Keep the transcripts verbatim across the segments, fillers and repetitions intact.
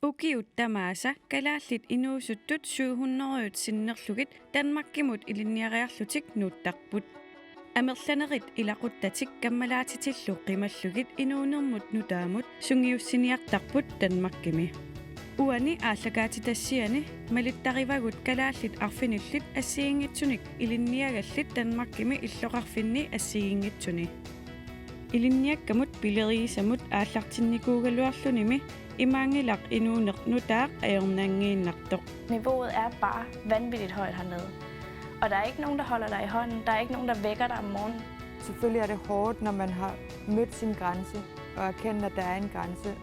Ukiut tamaasa kalaallit inuusuttut syv hundrede sinnerlugit Danmarkimut ilinniariarlutik nuuttarput. Amerlanerit ilaquttatik kammalaatitillu qimallugit inuunermut nutaamut sungiussiniartarput Danmarkimi. Uani aallakaatitassiani malittarivagut kalaallit arfinillit assigiinngitsunik ilinniagallit Danmarkimi illoqarfinni assigiinngitsuni. Ilinniakkamut pilerigisamut aallartinnikuugaluarlunimi imaanngilaq inuuneq nutaaq ajornanngiinnartoq. Niveauet er bare vanvittigt højt hernede. Og der er ikke nogen, der holder dig i hånden. Der er ikke nogen, der vækker dig om morgenen. Selvfølgelig er det hårdt, når man har mødt sin grænse og erkendt, at der er en grænse.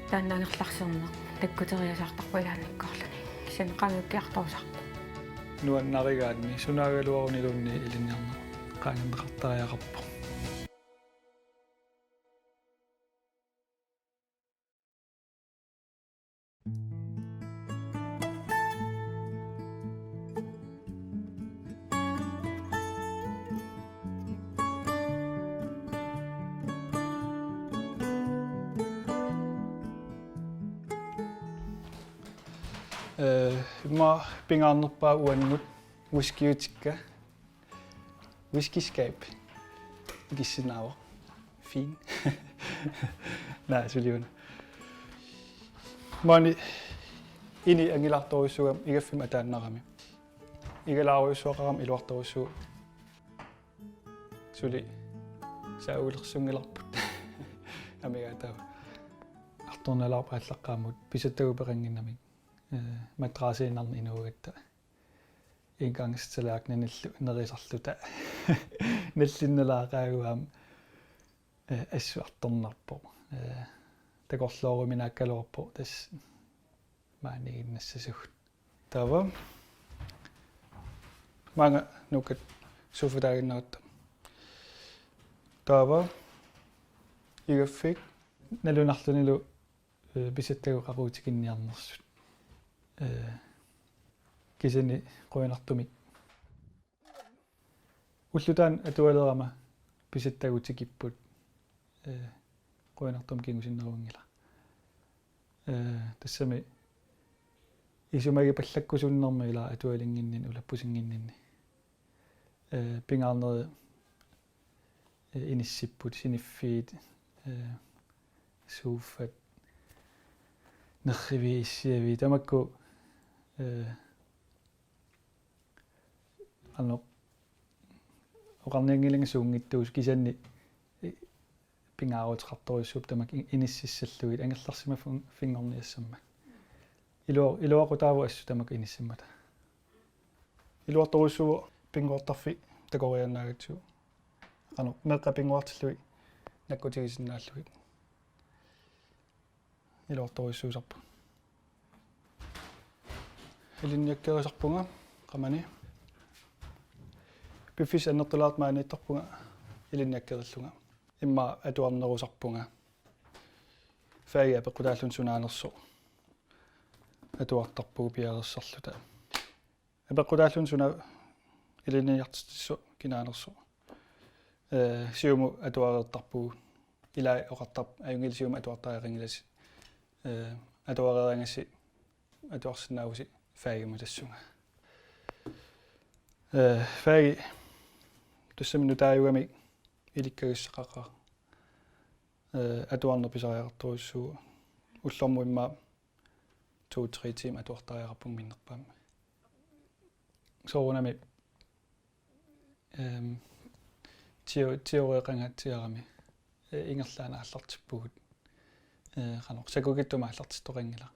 Taanna angerlarsiorneq takkuteriasaartarpoq ilaannikkoorluni. Kisianni qaangiukkiartorusarpoq. Nuannarigaanni sunaagaluaruniluunniit ilinniarneq qaangerneqartariaqarpoq. Ee, immaqa pingaarnerpaaq uannut whiskyutikka. Whiskyskab. Ikissinnaavoq. Fint. Naa, suliuna. Maani ini angilaartorujussuugami igaffimmi ataannarami. Igalaarujussuaqarami iluartorujussuuvoq. Suli saagulersunngilarput. Amigaataava. Artornalaarpoq aallaqqaammut pisattagut peqannginnamik. Ee, madrasiinnarni inuugatta. Indgangstallerkenillu nerisarluta. Nallinnalaaqaagut aamma, ee, assut artornarpoq. Ee, takorlooruminaakkaluarpoq tassa maaniiginnassasugut. Taava. Maanga nuukkat sofataaginnaratta. Taava. Igaffik. Nalunarlunilu, ee, pisattagut qaqugu tikinniarnersut. Ee, kisianni qujanartumik. Ulloq taanna atualerama pisattagut tikipput. Ee, qujanartumik kingusinneruanngilaq. Ee, tassami isumagipallakkusunnermi ila atualinnginninni ulappusinnginninni. Ee, pingaarnerit, ee, inissipput, siniffiit, ee, sofat, nerriviit, issiaviit, tamakku, ee, qanoq oqarnianngilanga suunngitsuusut kisianni, ee, pingaaruteqartorujussuupput tamakku i-, inississallugit angerlarsimaffinngorniassammat. Iluar-, iluaqutaavoq assut tamakku inissimmata. Iluartorujussuuvoq pinnguartarfik takoriaannaagatsigu. Qanoq meeqqat pinnguartillugit nakkutigisinnaallugit. Iluartorujussuusarpoq. Ilinniakkerisarpunga qamani. Piffissaq annertulaartoq maaniittarpunga ilinniakkerillunga. Immaqa atuarnerusarpunga. Fagit apeqqutaalluni sunaanersoq atuartarpugut piareersarluta. Apeqqutaalluni suna ilinniartitsissoq kinaanersoq. Ee, siumut atuareertarpugut. Ilai oqartarpoq ajunngilaq siumut atuartariaqanngilasi. Ee, atuareeraangassi atuarsinnaavusi fagimut tassunga. Ee, fagi tassami nutaajugamik ilikkagassaqaqaaq. Ee, atuarneq pisariaqartorujussuuvoq. Ullormut immaqa to-tre timer atuartariaqarpunga minnerpaamik. Soorunami, ehm, teo-, teori qangaatsiarami, ee, ingerlaannaq aallartippugut. Ee, qanoq sakukitsumik aallartittoqanngilaq.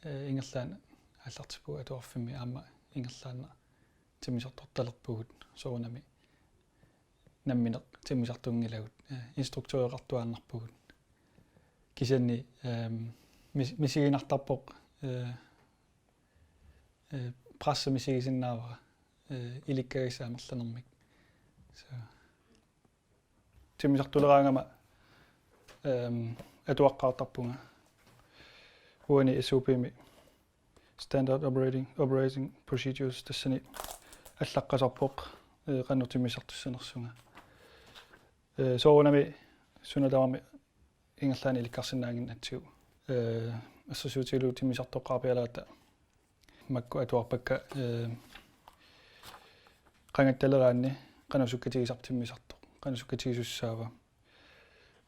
Ee, ingerlaannaq aallartippugut atuarfimmi aamma ingerlaannaq timmisartortalerpugut soorunami nammineq timmisartunngilagut, ee, instruktøreqartuaannarpugut. Kisianni, ehm, mis-, misiginartarpoq, ee, ee, presse misigisinnaavara, ee, ilikkagassat amerlanermik. Så. Timmisartuleraangama, ehm, atuaqqaartarpunga. Uani S O P-mi Standard Operating, Operating Procedures tassani allaqqasarpoq, ee, qanoq timmisartussanersunga. Ee, soorunami suna tamarmi ingerlaannaq ilikkarsinnaannginnatsigu. Ee, assersuutigalugu timmisartoqqaarpialaarta makku atuarpakka, eh, qangattaleraanni qanoq sukkatigisarpa timmisartoq, qanoq sukkatigisussaava,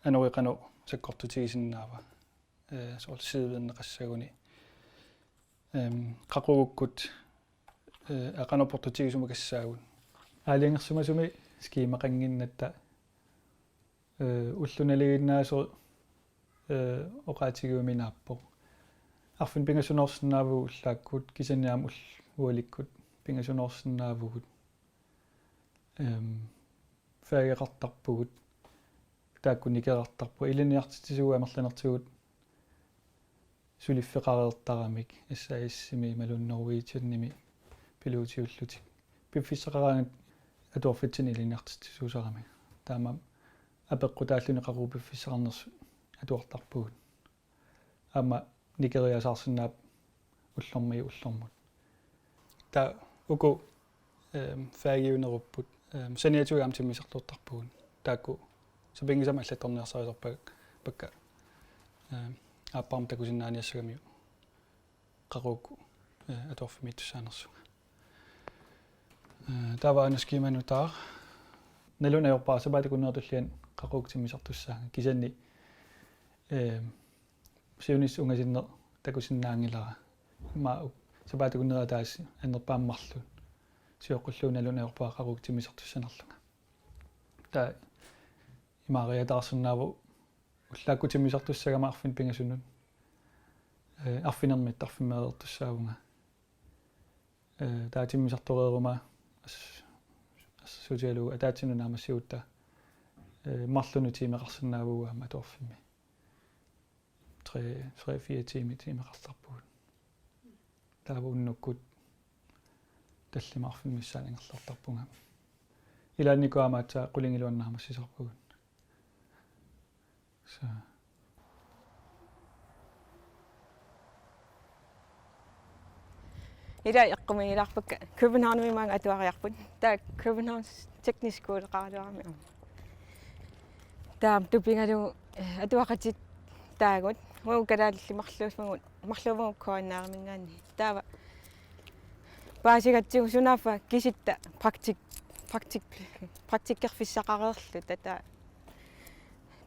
anori qanoq sakkortutigisinnaava, eh, soorlu sidevidenneqassaguni, ehm, qaqugukkut, eh, aa qanoq portutigisumakassaagut. Aalajangersimasumi skemaqannginnatta, eh, ulloq nalinginnaasumik, eh, oqaatigiumi naappoq. Arfineq-pingasunoorsinnaavugut ullaakkut, kisianni aamma ul-, ualikkut pingasunoorsinnaavugut. Ehm, faageqartarpugut, taakku nikerartarpugut, ilinniartitsisugut amerlanertigut suliffeqareertaramik, S A S-imi imaluunniit Norwegianimi pilotiullutik. Piffissaqaraangat atuarfitsinni ilinniartitsisuusaramik. Taamaammat apeqqutaalluni qaqugu piffissaqarnersut atuartarpugut. Aamma nikeriasaarsinnaapput ullormiit ullormut. Taava uku, ehm, faagiunerupput, ehm, saniatigut aamma timmisartoortarpugut. Taakku sapinngisamik allattorniarsarisarpakka, ehm, aapparma takusinnaaniassagamiuk qaqugu, eh, atuarfimmiittussaanersunga. Eh, taava aana skema nutaaq. Naluneq ajorpara sapaatip akunnera tulliani qaqugu timmisartussaanga. Kisianni, eh, siunissaq ungasinneq takusinnaanngilara. Immaqa sapaatip akunnera ataaseq annerpaamik marluk sioqqullugu naluneq ajorpara qaqugu timmisartussanerlunga. Taava imaariataarsinnaavoq ullaakkut timmisartussagama arfineq-pingasunut. Eh, arfinermitta arfimmeereertussaavunga. Eh, taava timmisartoreeruma as-, assersuutigalugu ataatsinut naammassigutta, eh, marlunut tiimeqarsinnaavugut aamma atuarfimmi. Tre, tre, fire tiimit tiimeqartarpugut. Taava unnukkut tallimat arfineq-missaanni ingerlattarpunga. Ilaannikkut aamma aatsaat qulingiluanut naammassisarpugut. Så. Ila eqqumiigilaarpakka Københavnimi maanga atuariarput. Taava Københavns Tekniske Skoleqaraluarami aamma. Taava tupigalugu, eh, atuaqatittaagut. Uagut kalaallit marluuvugut, marluuvugut K N R-iminngaanniit. Taava paasigatsigu sunaaffa kisitta praktik-, praktik-, praktikkerfissaqareerluta taava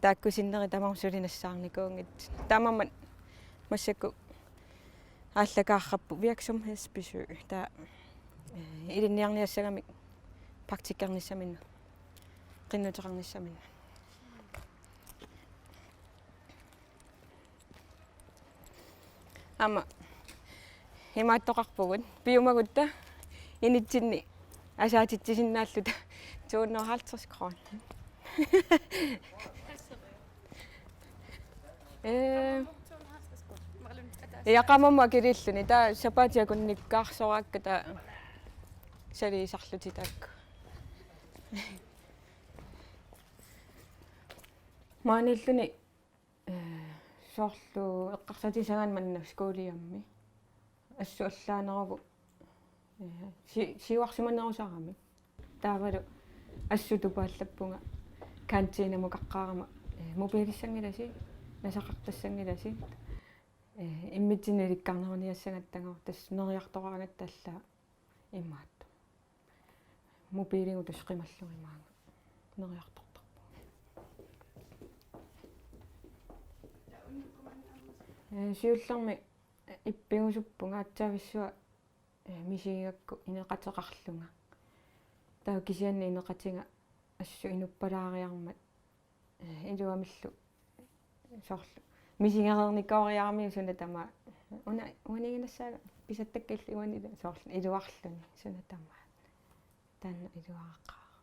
taakku sinneri tamarmik suli nassaarnikuunngitsut. Taamaammat massakkut aallakaarparput virksomhedsbesøg. Taava, eh, ilinniarniassagamik praktikkernissaminut, qinnuteqarnissaminut. Aamma imaattoqarpugut piumagutta initsinni asaatitsisinnaalluta to hundrede og halvtreds kroner. Eh, ja, qaammammut akiliilluni. Taava sapaatip akunnikkaarsoraakka taava saliisarlutik taakku. Maaniilluni, eh, soorlu eqqarsaatigisagaanni manna skooliammi. Assut allaaneruvoq, eh, si-, siuarsimanerusaramik. Taavalu assut tupaallappunga kantiinamukaqqaarama, eh, mobiilissanngilasi, nasaqartassanngilasi. Eh, immitsinnut ilikkarneruniassagatta tassa neriartoraangatta allaat imaattoq. Mobiiligutta qimallugu maanga neriartortarpunga. Eh, siullermik ippigusuppunga aatsaavissuaq, eh, misigigakku ineqateqarlunga. Taava kisianni ineqatiga assut inuppalaariarmat, eh, iluamillu soorlu misigereernikooriaramiuk suna tamaat. Una, uaniiginnassaanga pisattakka illit uani soorlu iluarluni suna tamaat. Taanna iluareqaara.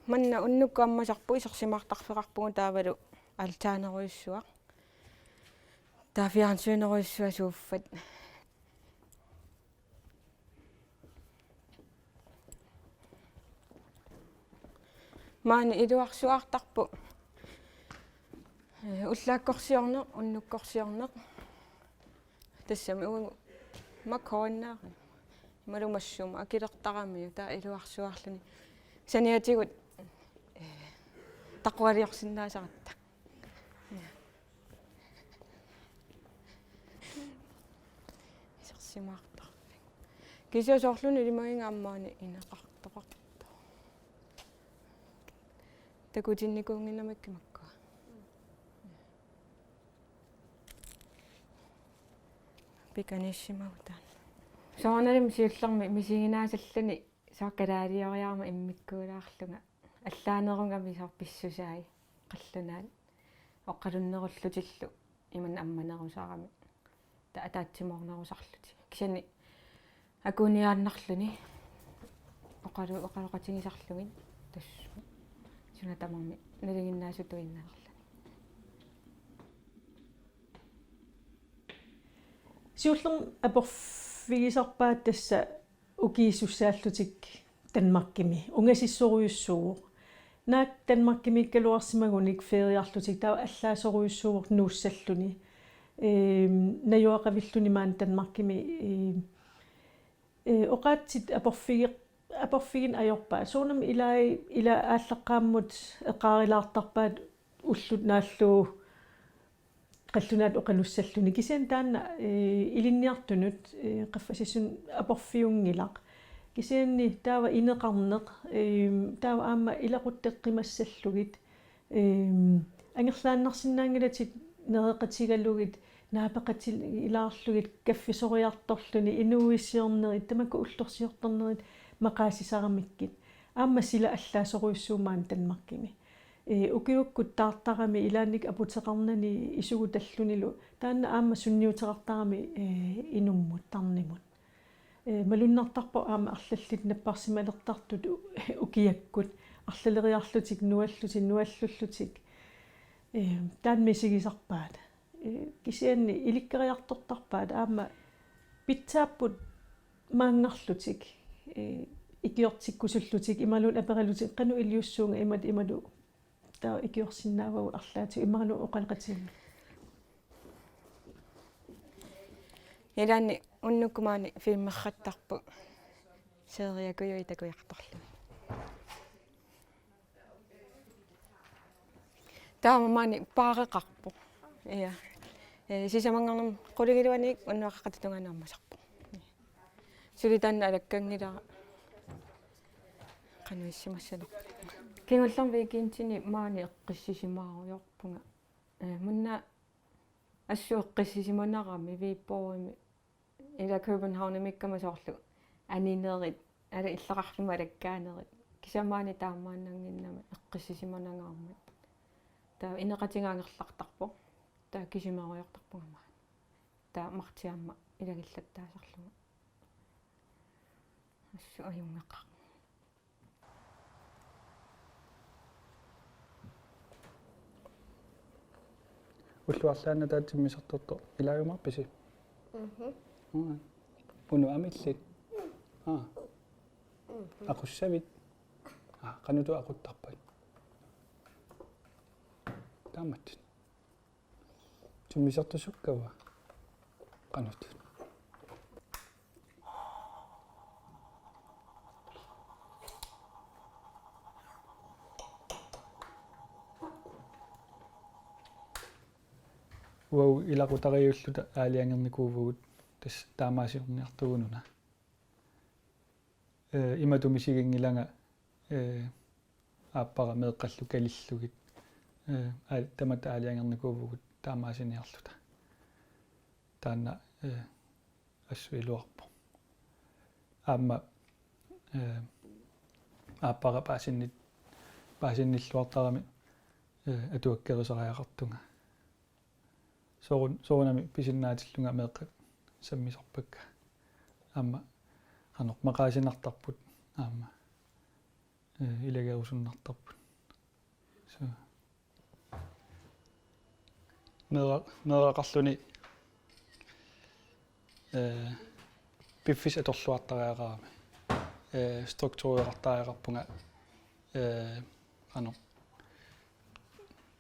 Manna unnukkut ammasarput isersimaartarfeqarpugut taavalu altanerujussuaq. Taava fjernsynerujussuaq sofa. Maani iluarsuartarpoq, eh, ullaakkorsiorneq, unnukkorsiorneq. Tassami uagut makoonnaari. Imaluunniit massuma akilertaramiuk taava iluarsuarluni. Saniatigut, eh, taqualiorsinnaasaratta. Ja. Timaartarfik. Kisianni soorlumi ilimaginnga aamma maani ineqartoqartoq. Takutinnikuunnginnamikkit makkua. Pikanissimagu taanna. Soorunalimi siullermik misiginaasalluni soorlu kalaalioriarama immikkuulaarlunga. Allaanerugami soorlu pissusai qallunaat oqalunnerullutillu imanna ammanerusarami. Taava ataatsimoornerusarlutik. Kisianni akuuniaannarluni oqalu-, oqaloqatigisarlugit tassa suna tamarmi nalinginnaasutuinnalerluni. Siullermik aporfigisarpaat tassa ukiisussaallutik Danmarkimi ungasissorujussuuvoq. Naak Danmarkimiikkaluarsimagunik feriarlutik taava allaasorujussuuvoq nuussalluni. Ehm, najugaqavilluni maani Danmarkimi, ehm, eh, oqaatsit aporfigi-, aporfigineq ajorpaat. Soorunami ilai, ila aallaqqaammut eqaarilaartarpaat ullut naallugu qallunaat oqalussalluni. Kisianni taanna, eh, ilinniartunut, eh, qaffasissunnut aporfiunngilaq. Kisianni taava ineqarneq, eh, taava aamma ilaquttat qimassallugit, eh, angerlaannarsinnaanngilatit nereqatigalugit, naapeqatigilaarlugit, kaffisoriartorluni, inuuissiornerit, tamakku ullorsiortornerit maqaasisaramikkit. Aamma sila allaasorujussuuvoq maani Danmarkimi. Eh, ukiukkut taartarami ilaannikkut aputeqarnani isugutallunilu. Taanna aamma sunniuteqartarami, eh, inummut, tarnimut. Eh, malunnartarpoq aamma arlallit napparsimalertartut u-, ukiakkut. Arlaleriarlutik, nuallutik, nuallullutik. Eh, taanna misigisarpaat. Eh, kisianni ilikkariartortarpaat aamma pitsaapput maanngarlutik, eh, ikiortikkusullutik, imaluunniit aperalutik, qanoq iliussuunga imatut imatut. Taava ikiorsinnaavagut arlaatigut imaluunniit oqaloqatigimmata. Ilaanni unnukkut maani filmerrattarput seriekujui takujartorlugit. Taava maani paareqarpoq. Ja. Eh, sisamanngornermi qulingiluanik unnuaqaqatitungaani ammasarpoq. Suli taanna alakkanngilara. Qanoq issimassanerpoq. Kingullermi weekendini maani eqqissisimaarujoorpunga. Eh, munna assut eqqissisimanarami Viborgimi ila Københavnimiikkama soorlu aninerit, ala illoqarfimmi alakkaanerit. Kisianni maani taamaannannginnami eqqissisimanangaarmat. Taava ineqatiga angerlartarpoq. Taava kisimeerujoortarpunga maani. Taava martsi aamma ilagillattaasarlunga. Assut ajunngeqaaq. Ullut arlaanni taava timmisartortoq ilaajumaarpisi? Mhm. Aa. Unnuaq amillit? Aa. Mhm. Aqussavit? Aa, qanoq aquttarpat? Taamatut. Timmisartoq sukkava? Qanoq. Uagut ilaqutariiulluta aalajangernikuuvugut tassa taamaasiorniartugununa. Eh, imatut misiginngilanga, eh, aappara meeqqallu kalillugit, eh, aal-, tamatta aalajangernikuuvugut taamaasiniarluta. Taanna, eh, assut iluarpoq. Aamma, eh, aappara paasinnit-, paasinnilluartarami, eh, atuakkerisariaqartunga. Soorun-, soorunami pisinnaatillunga meeqqat sammisarpakka. Aamma qanoq maqaasinartarput aamma, eh, ilagerusunnartarput. So. Meera-, meeraqarluni, eh, piffissaq atorluartariaqarami. Eh, struktureqartariaqarpunga, eh, qanoq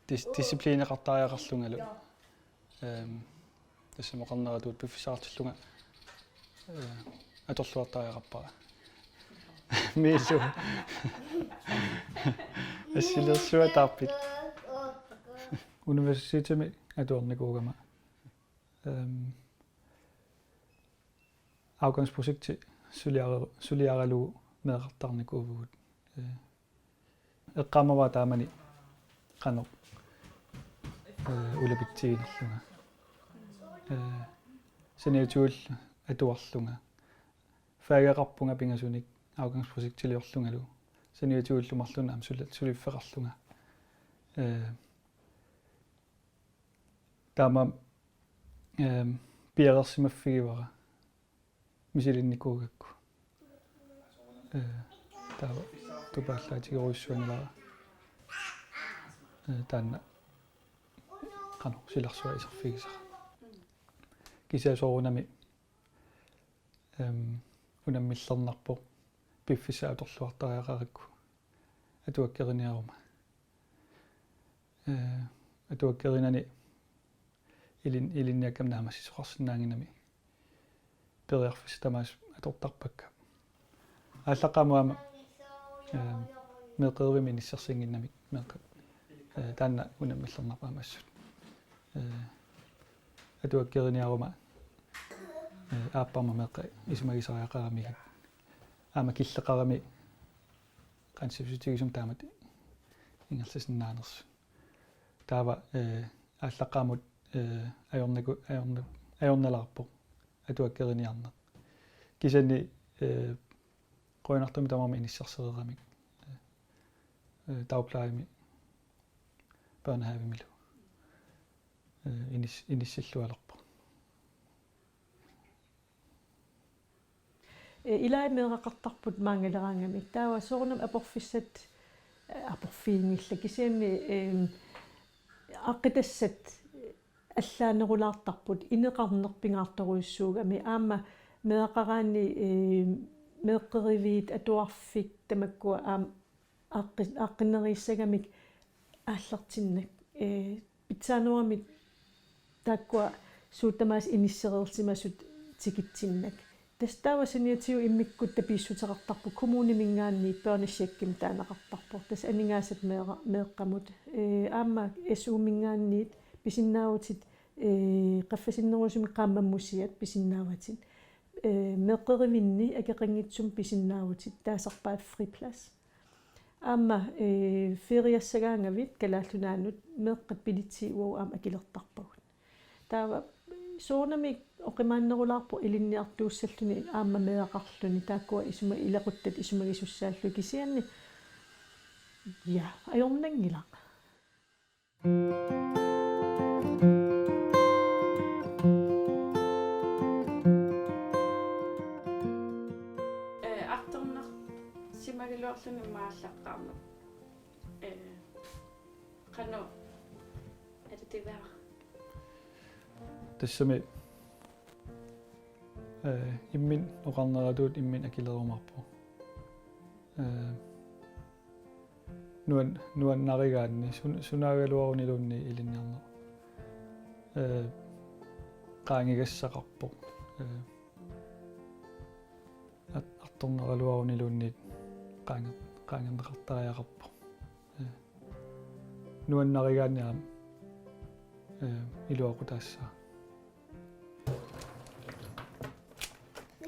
dis-, disciplineqartariaqarlungalu. Ehm, tassami oqarneratut piffissaqartillunga, eh, atorluartariaqarpara. Miillu. Assilersuataarpit. Universitetimi atuarnikuugama. Ehm, Afgangsprojekti suliara-, suliaralugu meeraqartarnikuuvugut. Ee, eqqaamavara taamani qanoq, ee, ulapitsiginerlunga. Ee, saniatigullu atuarlunga. Fageqarpunga pingasunik afgangsprojektiliorlungalu. Saniatigullu marlunnik aamma suli-, suliffeqarlunga. Ee, taama, ee, piareersimaffigivara misilinnikuugakku. Ee, taava tupaallaatigerujussuanngilanga. Ee, taanna qanoq silarsua iserfigisara. Kisianni soorunami, em, unammillernarpoq piffissaq atorluartariaqarakku atuakkeriniaruma. Ee, atuakkerinani ilin-, ilinniakkami naammassisoqarsinnaannginnami periarfissat tamaasa atortarpakka. Aallaqqaammut aamma, ee, meeqqerivimmi inissersinnginnamik meeqqat. Ee, taanna unammillernarpoq aamma assut. Ee, atuakkeriniaruma, ee, aapparma meeqqat isumagisariaqaramigit. Aamma killeqarami qansiffissutigisumik taamatut ingerlasinnaanersut. Taava, ee, aallaqqaammut, ee, ajornaku-, ajorna-, ajornalaarpoq atuakkeriniarneq. Kisianni, ee, qujanartumik tamarmik inissersereeramik. Ee, dagplejemi, børnehavemilu. Ee, inis-, inissillualerpoq. Ee, ilai meeraqartarput maanngaleraangamik. Taava soorunami aporfissat, ee, aporfiginngillat kisianni, em, aaqqitassat allaanerulaartarput ineqarneq pingaartorujussuugami aamma meeraqaraanni, ee, meeqqeriviit atuarfik tamakkua aamma aaqqi-, aaqqinnerulissagamik aallartinnak, ee, pitsaanerugamik taakkua suut tamaasa inissereersimasut tikitsinnak. Tassa taava saniatigut immikkut tapiissuteqartarput kommuniminngaanniit børnecheckimik taaneqartarpoq. Tassa aningaasat meera-, meeqqamut. Ee, aamma S U-minngaanniit pisinnaavutit, ee, qaffasinnerusumik qaammammusiat pisinnaavatit. Ee, meeqqerivinni akeqanngitsumik pisinnaavutit taasarpaat friplads. Aamma, ee, feriassagaangavit Kalaallit Nunaannut meeqqat billetsit uagut aamma akilertarpagut. Taava soorunami oqimaannerulaarpoq ilinniartuussalluni aamma meeraqarluni taakkua isuma-, ilaquttat isumagisussaallugit kisianni. Ja, ajornanngilaq. Ee, artornarsimagaluarluni imaallaqqaarmat. Ee, qanoq atutivaa? Tassami, ee, imminut oqarneratut imminut akilerumaarpoq. Ee, nuan-, nuannarigaanni sun-, sunaagaluaruniluunniit ilinniarneq. Ee, qaangigassaqarpoq. Ee, at-, artorneraluaruniluunniit qaange-, qaangerneqartariaqarpoq. Ee, nuannarigaanni aamma, ee, iluaqutaassaaq.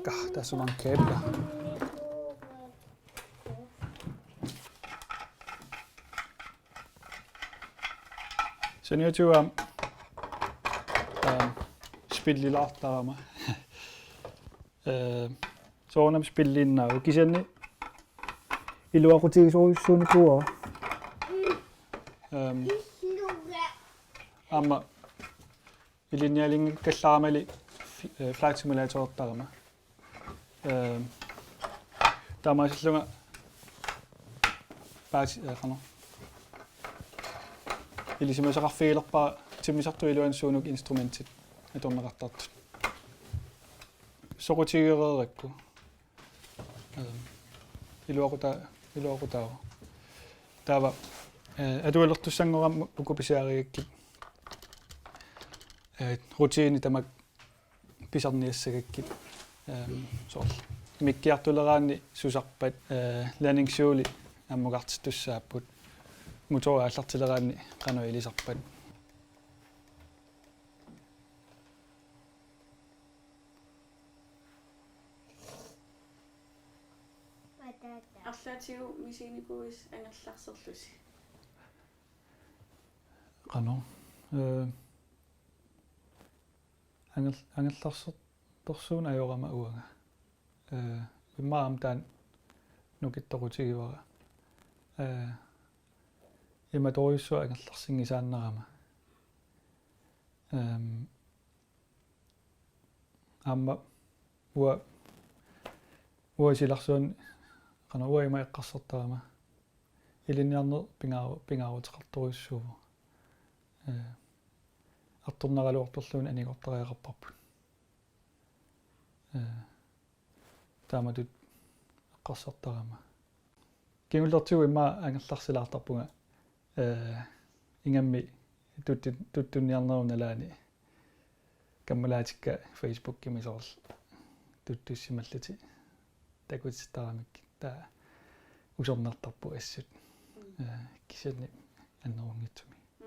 Kah, tassa mange kabler. Saniatigut aamma, øhm, spillilaartarama. Øhm, soorunami spilliinnaavugut kisianni iluaqutigisorujussuunikuuara. Øhm, aamma ilinnialinngikkallarama eli f-, øh, flight simulatorertarama. Øh, taamaasillunga paasi-, øh, qanoq. Ilisimasaqarfigilerpara timmisartut iluanni suunuku instrumentit atorneqartartut. Soqutigereerakku. Øhm, iluaquta-, iluaqutaavoq. Taava, øh, atualertussanngorama uku pisiarigakkit, øh, rutine tamakku pisarniassagakkit, øhm, soorlu. Mikkiartuleraanni susarpat, øh, landingsuli ammukartittussaapput. Motori aallartileraanni qanoq ilisarpat. Arlaatigut misiginikuuisi angerlarserlusi? Qanoq. Eh, anger-, angerlarsertorsuuneq ajorama uanga. Eh, immaqa aamma taanna nukittoqutigivara. Eh, imatorujussuaq angerlarsinngisaannarama. Ehm, aamma uanga, uanga silarsuanni, qanoq, uanga ima eqqarsartarama. Ilinniarneq pingaaru-, pingaaruteqartorujussuuvoq. Eh, artornaraluartorluunniit anigortariaqarparput. Eh, taamatut eqqarsartarama. Kingullertigut immaqa angerlarsilaartarpunga, eh, ingammik tuttu-, tuttunniarnerup nalaani kammalaatikka Facebookimi soorlu tuttussimallutik takutittaramik, taava usornartarput assut. Mm. Eh, kisianni annerunngitsumik. Mm.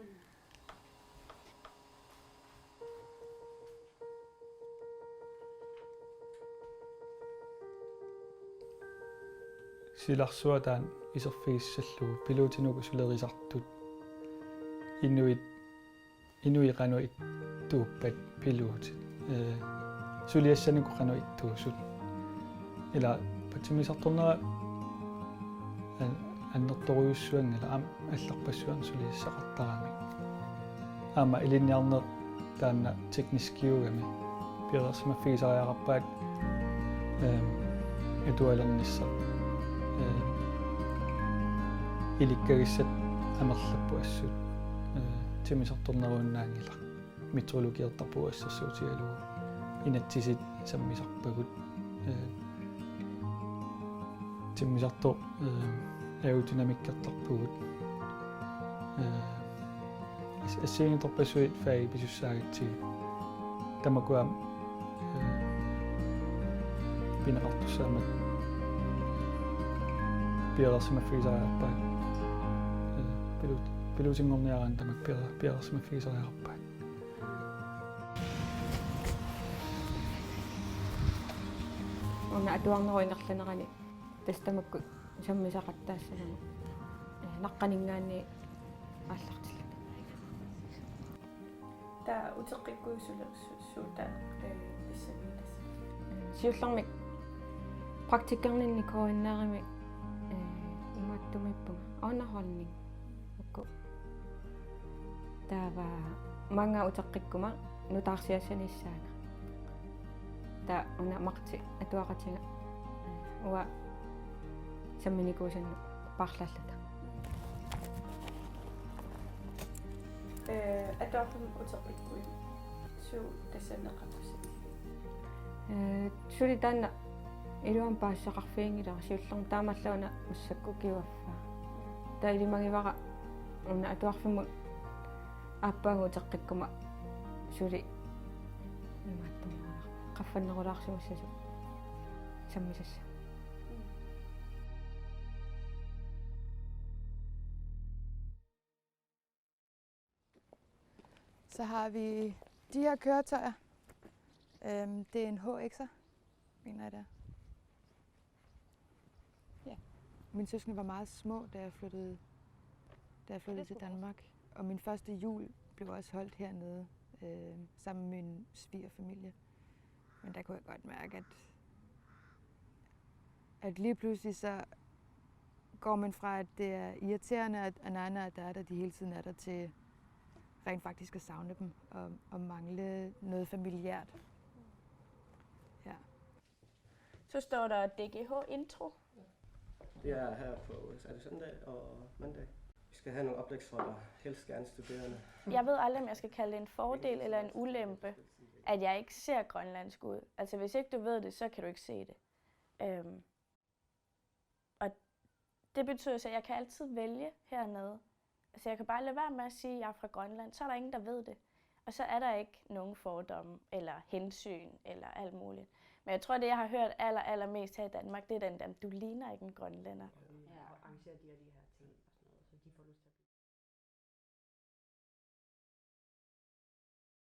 Silarsuaq taanna iserfigissallugu piluutinuku sulerisartut inuit, inuit qanoq ittuuppat piluutit. Eh, suliassaniku qanoq ittuusut. Ila patsumisartornera an-, annertorujussuanngilaq, aamma allarpassuarnik suliassaqartaramik. Aamma ilinniarneq taanna tekniskiugami piareersimaffigisariaqarpaat, ehm, atualernissaq. Ehm, ilikkagissat amerlapput assut. Ehm, timmisartorneruinnaanngilaq. Meteorologiortarpugut assersuutigalugu. Inatsisit sammisarpagut. Eh, timmisartoq, eh, aerodynamikkertarpugut. Eh, as-, assigiinngitsorpassuit fagit pisussaagatsigit. Tamakku aamma, eh, pineqartussaammat piareersimaffigisariaqarpaat. Eh, pilut-, piluutinngorniaraanni tamakku piare-, piareersimaffigisariaqarpaat. Una atuarnerup ingerlanerani tassa tamakku sammisaqattaassagami, eh, naqqaninngaanniit aallartilluta. Taava uteqqikkuit suli su-, suut taava, eh, pissanngilasi? Siullermik praktikkerninnikuuinnarami, eh, imaattumiippunga underholdning. Uku. Taava maanga uteqqikkuma nutaarsiassaniissaanga. Taava una Marti atuaqatiga, eh, uanga samminikuusannut paarlaalluta. Eh, atuarfimmi uteqqikkuit suut tassani eqqartussat? Eh, suli taanna iluamik paasisaqarfiginngilara, siullermik taamaallaat una massakkut kiuaffaa. Taava ilimagivara una atuarfimmut aappaagu uteqqikkuma suli imaattumik qaffannerulaarsimassasoq sammisassaq. Så har vi de her køretøjer. Øhm, det er en H X'er, mener jeg det er. Ja. Mine søskende var meget små, da jeg flyttede, da jeg flyttede til Danmark. Og min første jul blev også holdt hernede, øh, sammen med min svigerfamilie. Men der kunne jeg godt mærke, at, at lige pludselig så går man fra, at det er irriterende, at Anana og Dada, de hele tiden er der, til rent faktisk at savne dem og, og mangle noget familiært. Ja. Så står der D G H intro. Det er her på, er det søndag og mandag? Vi skal have nogle oplægsholder, helst gerne studerende. Jeg ved aldrig, om jeg skal kalde det en fordel eller en ulempe, at jeg ikke ser grønlandsk ud. Altså, hvis ikke du ved det, så kan du ikke se det. Øhm, og det betyder så, at jeg kan altid vælge hernede. Så jeg kan bare lade være med at sige, at jeg er fra Grønland. Så er der ingen, der ved det. Og så er der ikke nogen fordomme, eller hensyn, eller alt muligt. Men jeg tror, det jeg har hørt aller, allermest her i Danmark, det er den der, "Du ligner ikke en grønlænder." Ja, arrangeret dialekt.